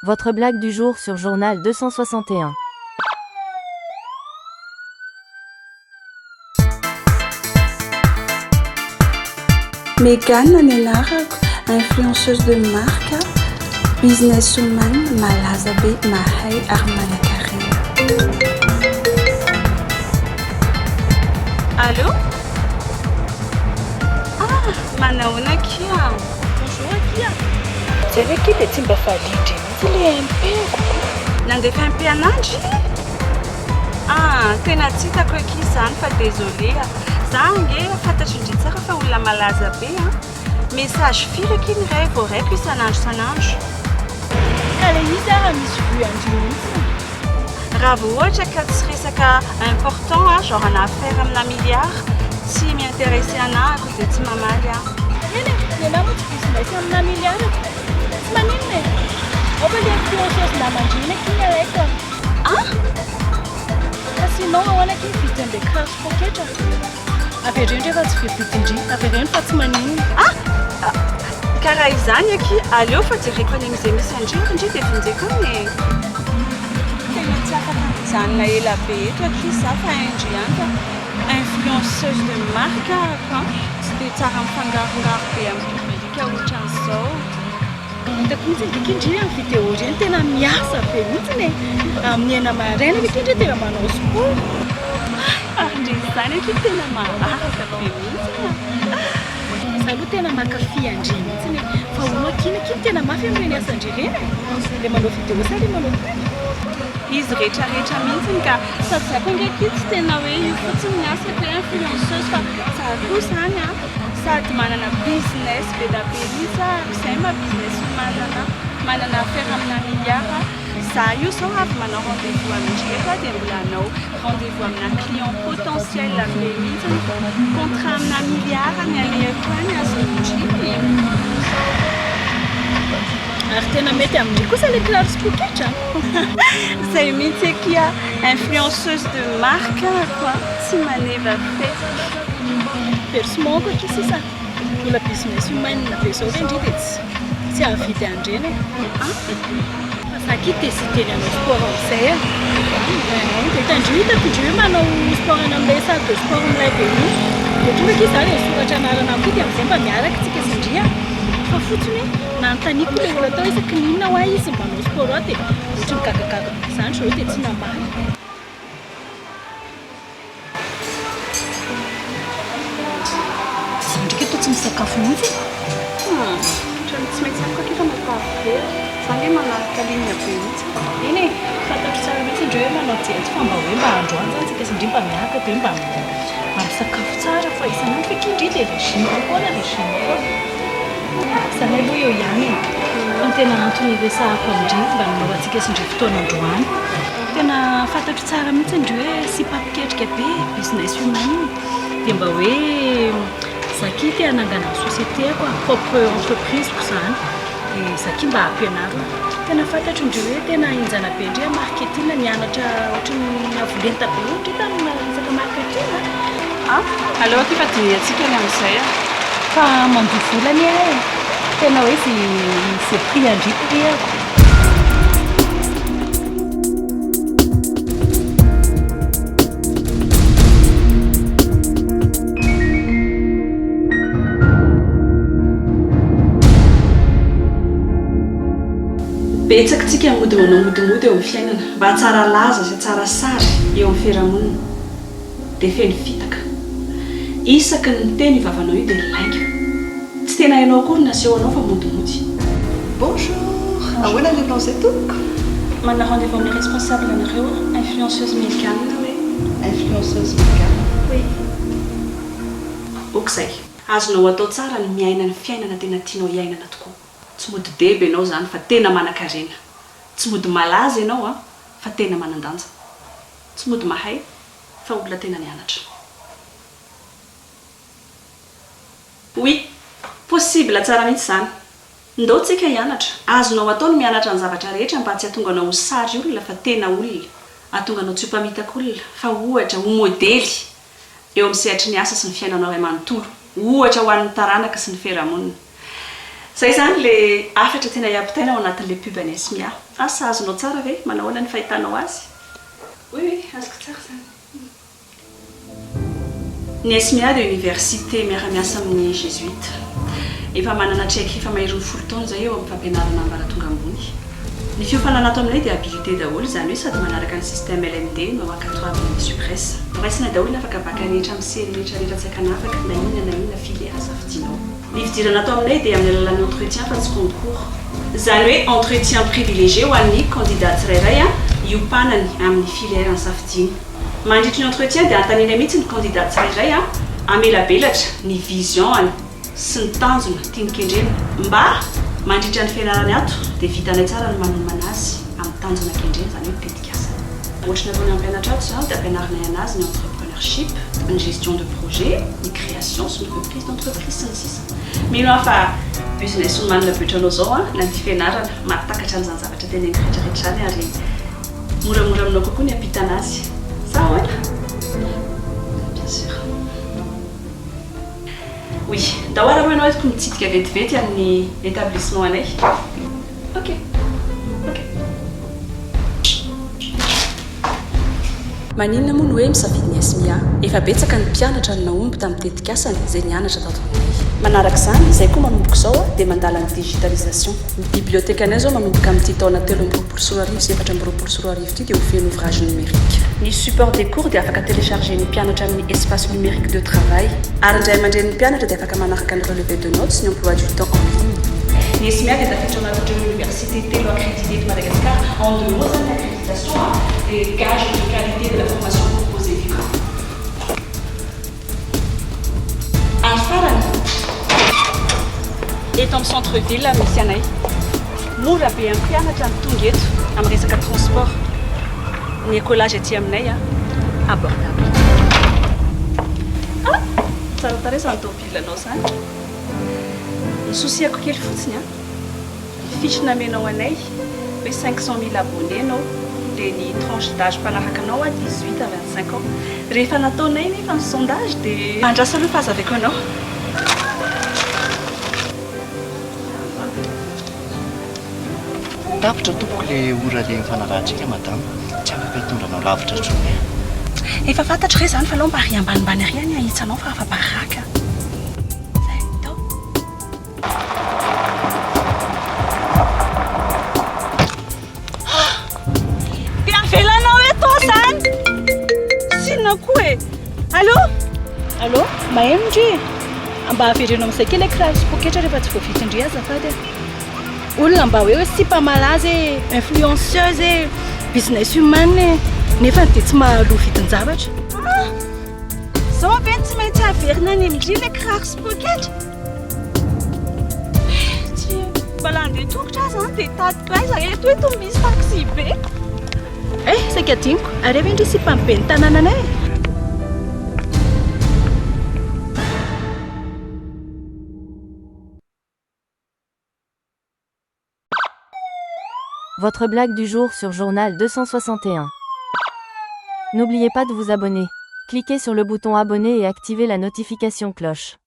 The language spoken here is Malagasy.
Votre blague du jour sur Journal 261. Megane ny anarako, influenceuse de marque, business woman malaza be, mahay ary manankarena. Allô? Ah, manahoana akia? Bonjour akia. Zay ve akia dia tsy mba validry mihitsy le MP-ko ko. Nandefa MP anandry? Ah, tena tsy hitako akia izany fa désolé a. Za ange fantatro ndry tsara fa olona malaza be an. Message firy akia ny ray voaraiko isan'andro isan'andro. Ka le izy ara misy vue an-dry mihitsy. Raha vao ohatra ka tsy resaka important a, genre ana affaire amina milliard, tsy mi-intéresser anah akory dia tsy mamaly aho. Eny e, ny anah moa tsy business amina milliard ko. Tsy maninona e. Aoka le influenceuse naman-dry iny akia ny alaiko a. Ah! Fa sinon ahoana akia mividy an'ilay kiraro sy poketra? Avereno rehefa tsy voavidin-dry, avereno fa tsy maninona. Ah! Ka raha izany akia aleo fa jereko any amin'izay misy an-dry ary ndry dia vonjeko any e! Tena tsy afaka mijanona ela be eto akia za fa hain-dry ihany fa influenceuse de marque ahako an! Tsy dia tsara mifangarongaro be amin'ny public ohatran'izao. Hitako mihitsy ndry kindry amin'ny vidéo ireny tena miasa be mihitsy e! Amin'ny enina maraina ve kindry tena manao sport? Ary ndry izany akia tena maharaka be mihitsy a! Za aloha tena mankafy an-dry mihitsy e! Fa hono akia ny akia no tena mafy amin'ireny asan-dry ireny e! Ilay manao vidéo sa ilay manao pub? Izy rehetra rehetra mihitsy ka! Sady za koa ange akia tsy tena hoe io fotsiny ny asako hoe influenceuse fa za koa izany an! Sady manana business be da be mihitsy aho ary izay maha business woman anah, manana affaire amina milliard aho, za io zao avy manao rendez vous amin-dry eto aho dia mbola hanao rendez vous amina client potentiel be mihitsy, contrat amina milliard ny alehako any azon-dry. Ary tena mety amin-dry kosa ilay kiraro sy poketra an! Izay mihitsy akia, influenceuse de marque ahako an, tsy maneva fety. Versement ko akia sisa mbola business humaine be zao ve ndry dia tsy tsy hahavidy an'ireny e. Fa za akia décider ny hanao sport amin'izay e. Dia hitandrio hitako ndry hoe manao sport any amin'ilay salle de sport milay be iny. Dia tonga akia za dia nisoratra anarana koa dia amin'izay mba miaraka tsika sy ndry a. Fa fotsiny hoe nanontaniako ilay olona tao isaky ny inona hoa izy manao sport ao dia ohatry ny gagagaga be izany zareo dia tsy namaly. Za ndreky eto tsy misakafo mihitsy e. Ohatran'ny tsy maintsy amiko akia fa matavy be a. Za ange manaraka ligne be mihitsy. Eny e, fantatro tsara mihitsy ndry hoe manao diety fa mba hoe mba androany zany tsika sy ndry mba miaraka dia hoe mba mba misakafo tsara fa isan'andro ve akia ndry dia régime foana régime foana. Zany aloha eo ihany e. Fa ny tena antony iresahako amin-dry mba nanaovantsika sy ndry fotoana androany. Tena fantatro tsara mihitsy ndry hoe sipa mpiketrika be, business woman. Dia mba hoe za akia te hanangana ny société-ko a, propre entreprise-ko izany. Dia za akia mba ampianaro. Tena fantatro ndry hoe tena henjana be ndry amin'ny marketing, nianatra ohatran'ny avo lenta be hono ndry tamin'ny resaka marketing a. Ah, aleo akia fa dinihantsika ny amin'izay a. Fa mandoa vola anie aho e. Tena hoe ze ze prix an-dry prix-ako. Betsaka tsika mody manao modimody eo amin'ny fiainana mba hatsara laza sy hatsara sary eo amin'ny fiarahamonina. Dia feno fitaka. Isaky ny miteny io vavanao io dia lainga. Tsy tena hainao akory ny asehonao fa modimody. Bonjour! Ahoana ny atao izay tompoko? Manana rendez-vous amin'ny responsable anareo aho, influenceuse Milgane hoe. Influenceuse Milgane? Oui. Ok izay. Azonao atao tsara ny miaina ny fiainana tena tianao hiainana tokoa. Tsy mody deba ianao izany fa tena manankarena. Tsy mody malaza ianao an, fa tena manan-danja. Tsy mody mahay fa olona tena nianatra. Oui, possible tsara mihitsy izany. Ndao tsika hianatra. Azonao atao ny mianatra ny zavatra rehetra mba tsy hatonga anao ho sary olona fa tena olona. Hatonga anao tsy ho mpamitaka olona fa ohatra ho modely eo amin'ny sehatry ny asa sy ny fiainanao iray manontolo. Ohatra ho an'ny taranaka sy ny fiarahamonina. Zay izany le hafatra tianay hampitaina ao anatin'le pub an'i Esmia. Asa azonao tsara ve? Manahoana ny fahitanao azy? Oui oui, azoko tsara izany. Ny Esmia dia université miara-miasa amin'ny Jésuites. Efa manana traikefa maherin'ny folo taona izay eo amin'ny fampianarana ambaratonga ambony. Ny fiofanana ato aminay dia habilité daholo, izany hoe sady manaraka ny système LMD no afaka amin'ny Supres. Raisina daholo ny afaka bac rehetra amin'ny série rehetra rehetra tsy ankanavaka na inona na inona filière safidinao. Ny fidirana ato aminay dia amin'ny alalan'ny entretien fa tsy concours. Izany hoe entretien privilégié ho an'ny candidat tsirairay hiompanany amin'ny filière nisafidiany. Mandritry ny entretien dia anontanianay mihitsy ny candidat tsirairay hamelabelatra ny vision-ny sy ny tanjona tiany kendrena mba mandritra ny fianarany ato dia vitanay tsara ny manomana azy amin'ny tanjona kendreny, izany hoe ny tetikasany. Ohatry ny ataonay mampianatra ato izany dia ampianarinay anazy ny entrepreneurship, ny gestion de projet, ny création sy ny reprise d'entreprise sy ny sisa. Mino aho fa business woman be ohatranao izao an, na ny fianarana, mahatakatra an'izany zavatra teneniko rehetra rehetra izany ary moramora aminao kokoa ny hampitana azy. Sa ahoana? Bien sûr. Oui, ndao ary aloha ianao entiko mitsidika vetivety amin'ny établissement anay. Ok. Ok. Maninona moa no hoe misafidy ny SMIA? Efa betsaka ny mpianatra no nahomby tamin'ny tetikasany izay nianatra tato aminay. Manaraka izany, izay koa manomboka izao dia mandala ny digitalisation. Ny bibliothèque-nay izao manomboka amin'ity taona 2023 sy 2024 ity dia ho feno ouvrage numérique. Ny support des cours dia afaka télécharger-n'ny mpianatra amin'ny espace numérique de travail. Ary ny ray aman-drenin'ny mpianatra dia afaka manaraka ny relevé de notes sy ny emploi du temps en ligne. Ny SMIA dia tafiditra ao anatin'ireo université telo accrédité eto Madagasikara. En dehors izany ny accréditation dia gage de qualité de la formation proposée koa. Ary farany, eto amin'ny centre ville misy anay. Mora be amin'ny mpianatra ny tonga eto amin'ny resaka transport. Ny écolage aty aminay abordable. Ah! Tsara tarehy izany tomobilanao izany. Ny souci-ako kely fotsiny an, ny fiche namenao anay hoe 500 000 abonnés ianao, dia ny tranche d'âge mpanaraka anao 18 à 25 ans. Rehefa nataonay nefa ny sondage dia andraso aloha fa hazavaiko anao. Tapitra tompoko le ora le nifanarahantsika madama, tsy afaka hitondra anao lavitra intsony aho. Efa fantatro re izany fa aleo mba ary ambanimbany ary any ahitsanao fa afa-baraka. Zay, tao. Dia avelanao eto aho izany? Tsinona koa e! Allô? Allô? Maheno ndry e? Mba avereno amin'izay kely ilay kiraro sy poketra rehefa tsy voavidin-dry azafady e! Olona mba hoe hoe sipa malaza e, influenceuse e, business woman e, nefa dia tsy mahaloa vidin-javatra. Ah! Zao ve tsy maintsy averina any amin-dry ilay kiraro sy poketra? Tsy mbola handeha tongotra aho izany dia hitady aiza eto eto misy taxi be. Eh, saika adinoko. Ary ve ndry sipa ny ben'ny tanànanay e? Votre blague du jour sur Journal 261. N'oubliez pas de vous abonner. Cliquez sur le bouton abonner et activez la notification cloche.